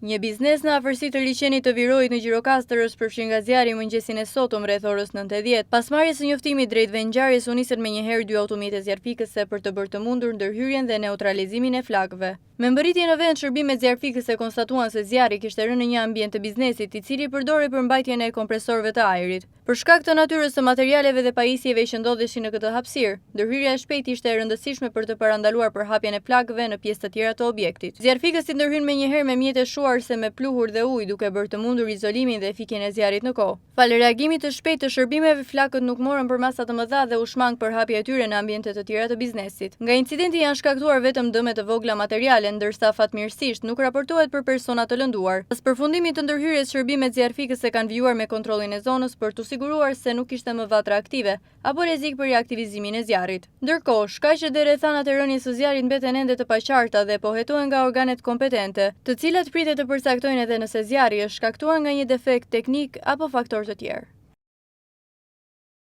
Një biznes në afërsi të liqenit të Viroit në Gjirokastër është përfshirë nga zjarri mëngjesin e sotëm rreth orës 9:10. Pas marrjes së njoftimit drejt vendngjarjes u nisën menjëherë dy automjete zjarrfikëse për të bërë të mundur ndërhyrjen dhe neutralizimin e flakëve. Me mbërritjen në vend, shërbimet zjarrfikëse konstatuan se zjarri kishte rënë në një ambient të biznesit, i cili përdorej për mbajtjen e kompresorëve të ajrit. Për shkak të natyrës së materialeve dhe pajisjeve që ndodheshin në këtë hapësirë, ndërhyrja e shpejtë ishte e rëndësishme për të parandaluar përhapjen e flakëve në pjesë të tjera të objektit. Zjarrfikësit ndërhynë menjëherë me mjete shuarëse me pluhur dhe ujë, duke bërë të mundur izolimin dhe fikjen e zjarrit në kohë. Falë reagimit të shpejtë të shërbimeve, flakët nuk morën përmasa të mëdha dhe u shmang përhapja e tyre në ambiente të tjera të biznesit. Nga incidenti janë shkaktuar vetëm dëme të vogla materiale, ndërsa fatmirësisht nuk raportohet për persona të lënduar. Pas përfundimit të ndërhyrjes, shërbimet zjarrfikëse kanë vijuar me kontrollin e zonës për t'u siguruar se nuk kishte më vatra aktive, apo rrezik për riaktivizimin e zjarrit. Ndërkohë, shkaqet dhe rrethanat e rënies së zjarrit mbeten ende të paqarta dhe po hetohen nga organet kompetente, të cilat pritet të përcaktojnë edhe nëse zjarri është shkaktuar nga një defekt teknik apo faktorë të tjerë.